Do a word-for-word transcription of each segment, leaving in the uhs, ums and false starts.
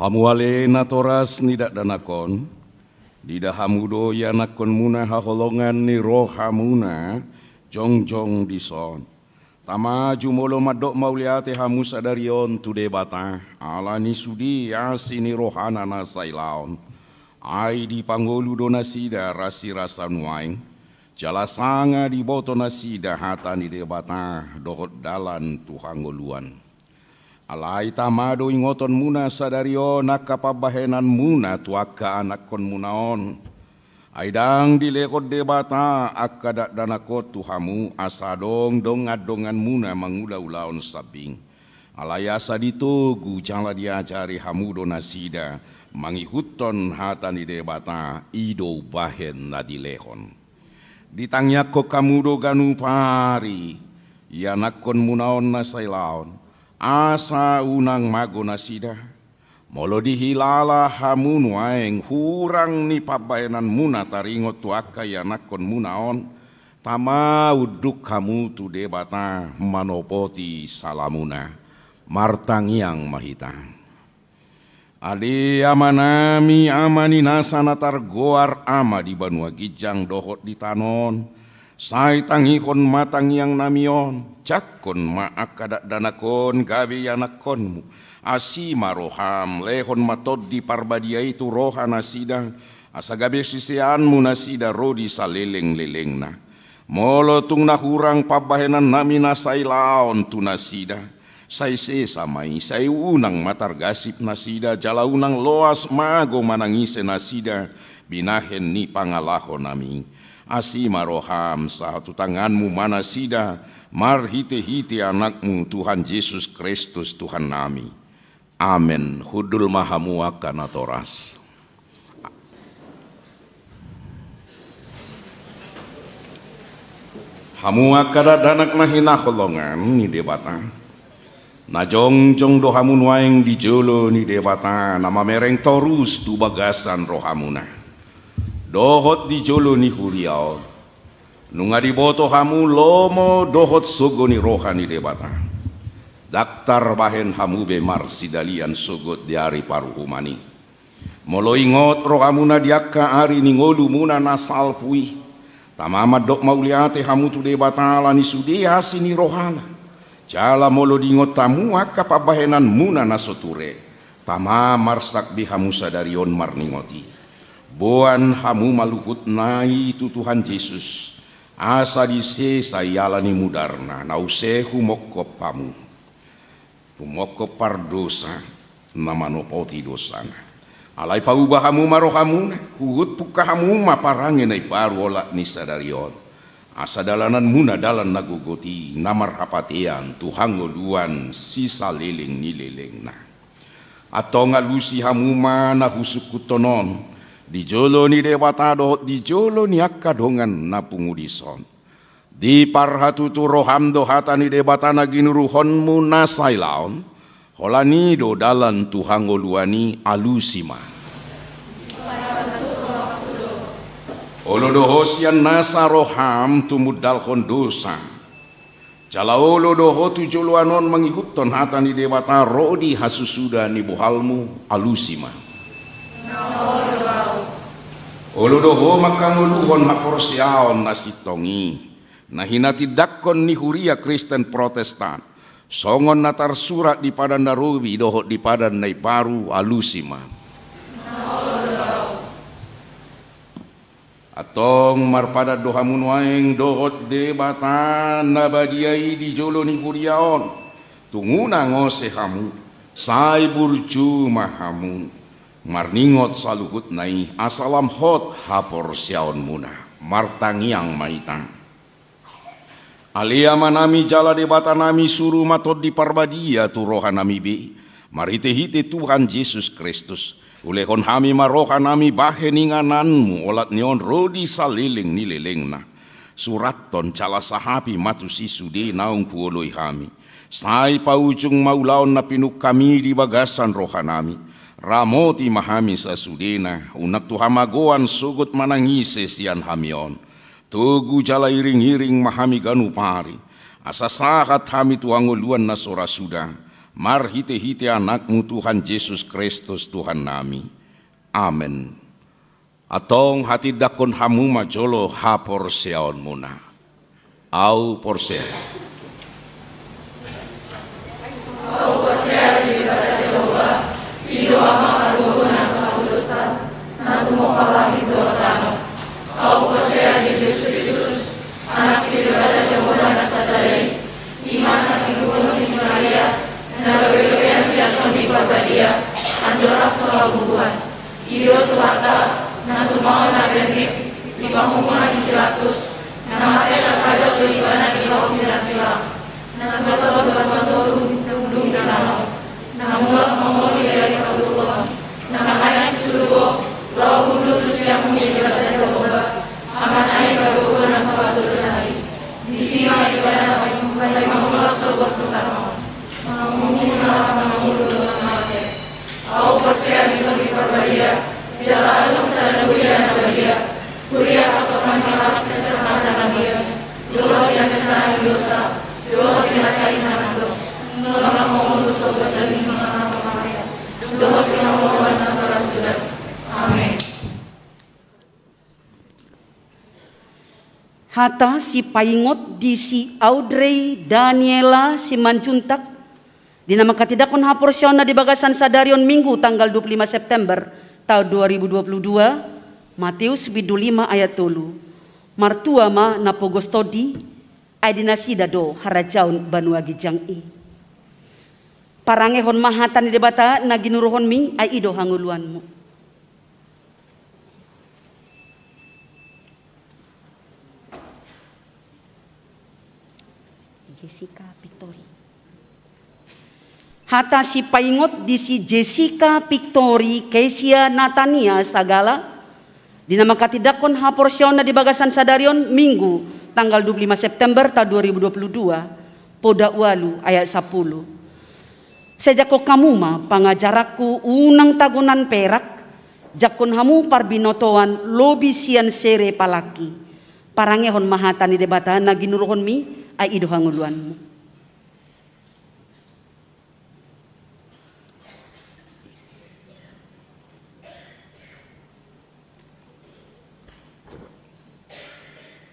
Hamu ale natoras ni dakdanak on, diida hamu do ianakhonmuna haholongan ni rohamuna jongjong dison. Tama, jumolo mandok mauliate hamu sadari on tu Debata, ala ni sude asi ni rohana na sailaon. Ai dipangolu do nasida rasirasa nuaeng, jala sanga diboto nasida hata ni Debata dohot dalan tu hangoluan. Alai tama do ingotonmuna sadari on angka pambahenanmuna tu angka anakhonmuna on. Ai ndang dilehon Debata angka dakdanak on tu hamu asa adong dongan-donganmuna mangula-ulaon sambing. Alai asa ditogu jala diajari hamu do nasida mangihuthon hata ni Debata, i do umbahen na dilehon. Ditangiangkon hamu do ganup ari ianakhonmuna on na sailaon, asa unang mago nasida. Molo dihilala hamu nuaeng hurang ni pambahenanmuna taringot tu angka ianakhonmuna on, tama unduk hamu tu Debata manopoti salamuna. Martangiang ma hita. Ale Amanami, Ama ni nasa na targoar Ama di banua ginjang dohot di tano on, sai tangihon ma tangiangnami on, jangkon ma angka dakdanak on gabe ianakhonmu. Asi ma roham, lehon ma Tondi Parbadia i tu roha nasida, asa gabe siseanmu nasida ro di saleleng-lelengna. Molo tung na hurang pambahenannami na sailaon tu nasida, sai sesa ma i, sai unang ma targasip nasida, jala unang loas mago manang ise nasida binahen ni pangalahonami. Asi ma roham, sahat tu tanganmu ma nasida, marhite-hite Anakmu Tuhan Jesus Kristus Tuhannami. Amen. Hundul ma hamu angka natoras. Hamu angka dakdanak na hinaholongan ni Debata, na jongjong do hamu nuaeng di jolo ni Debata na mamereng torus tu bagasan rohamuna dohot di jolo ni huria on. Nunga diboto hamu lomo dohot sogo ni roha ni Debata. Ndang tarbahen hamu be marsidalian sogot di ari paruhuman i. Molo ingot rohamuna di angka ari ni ngolumuna na salpu i, tama mandok mauliate hamu tu Debata ala ni sude asi ni rohana. Jala molo diingot hamu angka pambahenanmuna na so ture, tama marsak be hamu sadari on marningot i. Boan hamu ma luhutna i tu Tuhan Jesus, asa disesa i ala ni mudarna na use humongkop hamu. Humongkop pardosa na manopoti dosana. Alai pauba hamu ma rohamuna, huhut pungka hamu ma parange na imbaru olat ni sadari on. Asa dalananmuna dalan na gogot i, na marhapatean tu hangoluan sisaleleng ni lelengna. Antong alusi hamu ma na husungkunhon on, di jolo ni Debata dohot di jolo ni angka dongan na pungu dison. Diparhatutu roham do hata ni Debata na ginuruhonmu na sailaon, holan i do dalan tu hangoluan i, alusi ma. Olo do ho sian nasa roham tumundalhon dosa. Jala olo do ho tu joloan on mangihuthon hata ni Debata ro di hasusuda ni bohalmu, alusi ma. Olo do ho manghangoluhon haporseaon na sintong i, na hinatindangkon ni huria Kristen Protestan, songon na tarsurat di Padan na Robi dohot di Padan na Imbaru, alusi ma. Antong marpadan do hamu nuaeng dohot Debata na badia i di jolo ni huria on. Tung unang ose hamu, sai burju ma hamu. Marningot saluhutna i asa lam hot haporseaonmuna. Martangiang ma hita. Ale Amanami jala Debatanami, suru ma Tondi Parbadia tu rohanami be, marhitehite Tuhan Jesus Kristus, ulehon hami ma rohanami bahen ingananmu olat ni on ro di saleleng ni lelengna. Surathon jala sahapi ma tusi sude naung huoloi hami. Sai paujung ma ulaon na pinungkami di bagasan rohanami. Ramoti ma hami sasudena, unang tu hamagoan sogot manang ise sian hami on. Togu jala iring-iring ma hami ganup ari, asa sahat hami tu hangoluan na so ra suda, marhite-hite Anakmu Tuhan Jesus Kristus Tuhannami. Amen. Antong hatindangkon hamu ma jolo haporseaonmuna. Ahu porsea. Ahu porsea di Debata Jahowa, i do Ama pargogo na so hatudosan, na tumompa langit dohot tano. Ahu porsea di Jesus Kristus, Anak ni Debata Jahowa na sasada i, i ma na tinodohon si Maria, na gabe-gabean sian Tondi Parbadia, andorang so habubuhan. I do Tuhanta, na tumaon na bernit, di pangomoan ni si Pilatus, na mate tarpajal do Ibana di hau pinarsilang, na tongtong tolu dung di tano, na mulak mangolu di ari patoluhon, na naeng tu surgo, laho hundul tu siamun ni Debata Jahowa, Amanta i pargogo na so hatudosan i. Disi ma Ibana paima mulak sogot tu tano on. Mangolu, mangolu dohot na mate. Ahu porsea di Tondi Parbadia, jala adong sada huria na badia, huria hatorang ni halak sesat na badia, dohot di hasesaan ni dosa, dohot di hata i na mandok, na laho mangolu sogot daging ni na mate, dohot di hangoluan na so ra suda. Amen. Hata sipaingot di si Audrey Daniela Simanjuntak, di na manghatindanghon haporseaonna di bagasan sadari on Minggu tanggal dua puluh lima September taon dua ribu dua puluh dua, Mateus bindu lima ayat tolu. Martua ma na pogos tondi, ai di nasida do harajaon banua ginjang i. Parangehon ma hata ni Debata na ginuruhonmi, ai i do hangoluanmu. Jessica Victory. Hata sipaingot di si Jessica Victory Kesia Natania Sagala, di na manghatindanghon haporseaonna di bagasan sadari on Minggu tanggal dua puluh lima September taon dua ribu dua puluh dua, Poda ualu ayat sampulu. Sai jangkon hamu ma pangajaranku, unang tagonan perak, jangkon hamu parbinotoan lobi sian sere palangki. Parangehon ma hata ni Debata na ginuruhonmi, ai i do hangoluanmu.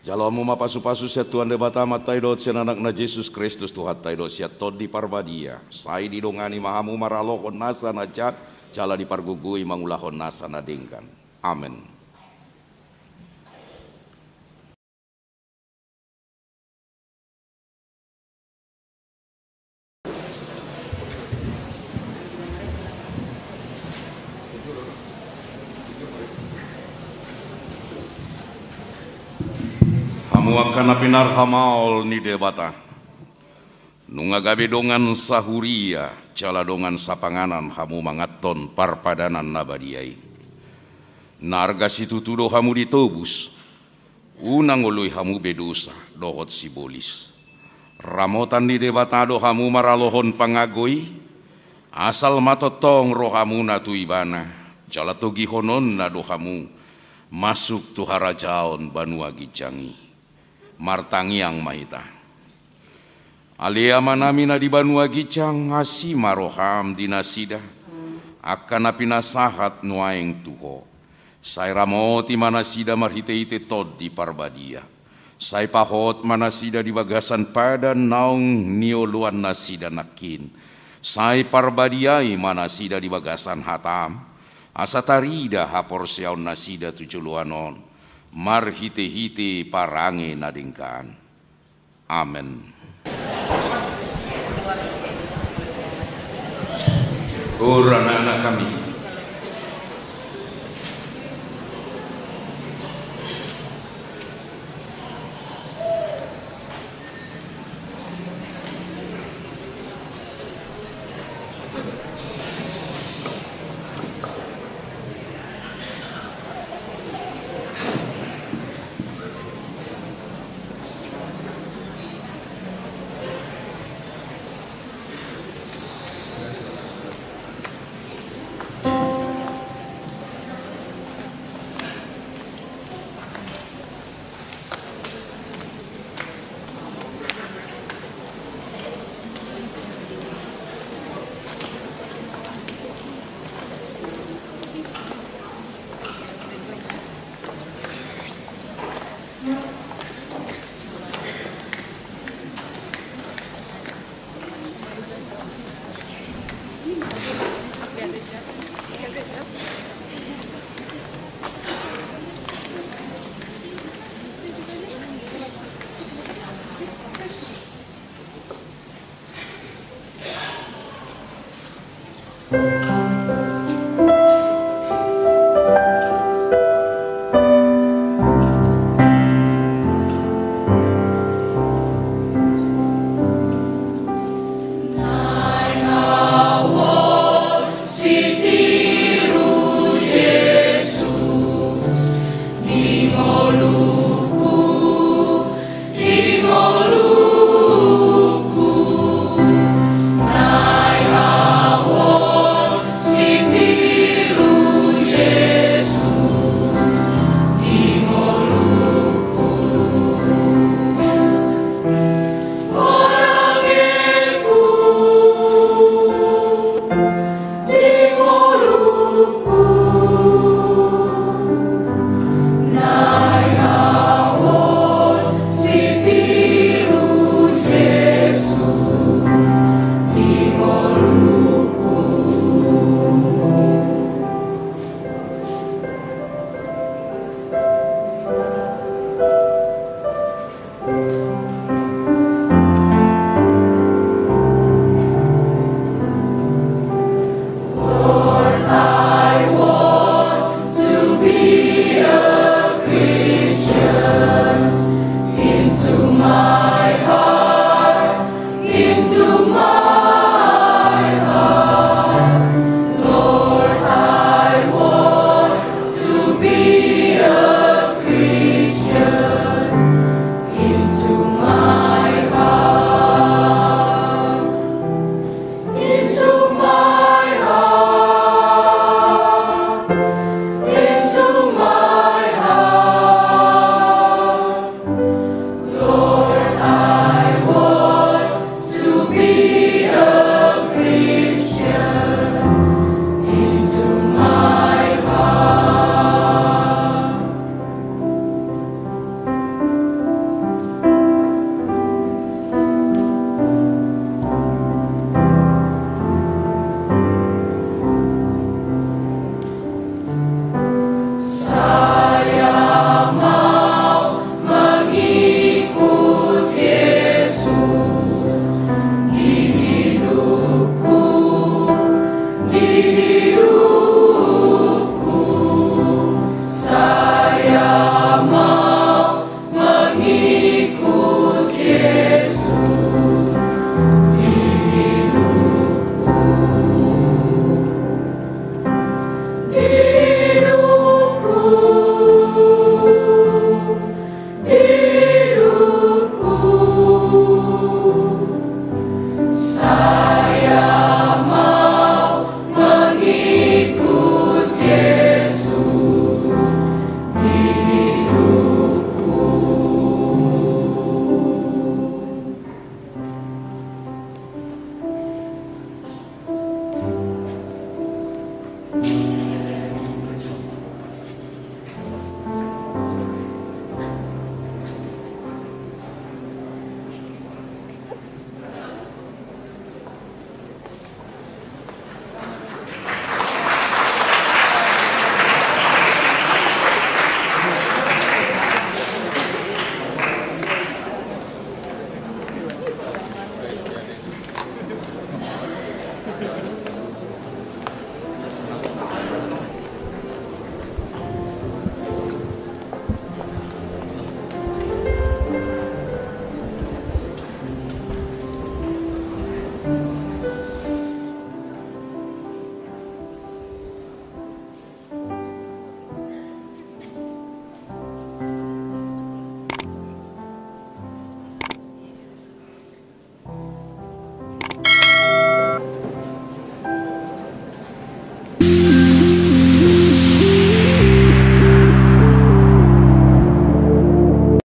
Jalo hamu ma pasu-pasu sian Tuhan Debata Amanta i dohot sian Anakna Jesus Kristus Tuhanta i dohot sian Tondi Parbadia. Sai didongani ma hamu maralohon nasa na jat, jala dipargogoi mangulahon nasa na denggan. Amen. Hamu angka na pinarhamaol ni Debata, nunga gabe dongan sahuria jala dongan sapanganan hamu manganhon parpadanan na badia i. Na arga situtu do hamu ditobus. Unang oloi hamu be dosa dohot sibolis. Ramotan ni Debata do hamu maralohon pangago i, asal ma tongtong rohamuna tu Ibana, jala togihononna do hamu masuk tu harajaon banua ginjang i. Martangiang ma hita. Ale Amanami na di banua ginjang, asi ma roham di nasida, angka na pinasahat nuaeng tu Ho. Sai ramoti ma nasida marhite-hite Tondi Parbadia. Sai pahot ma nasida di bagasan padan naung nioloan nasida nangkin. Sai parbadiai ma nasida di bagasan hatam, asa tarida haporseaon nasida tu joloan on, marhite-hite parange na denggan. Amen. Ora anak-anak kami,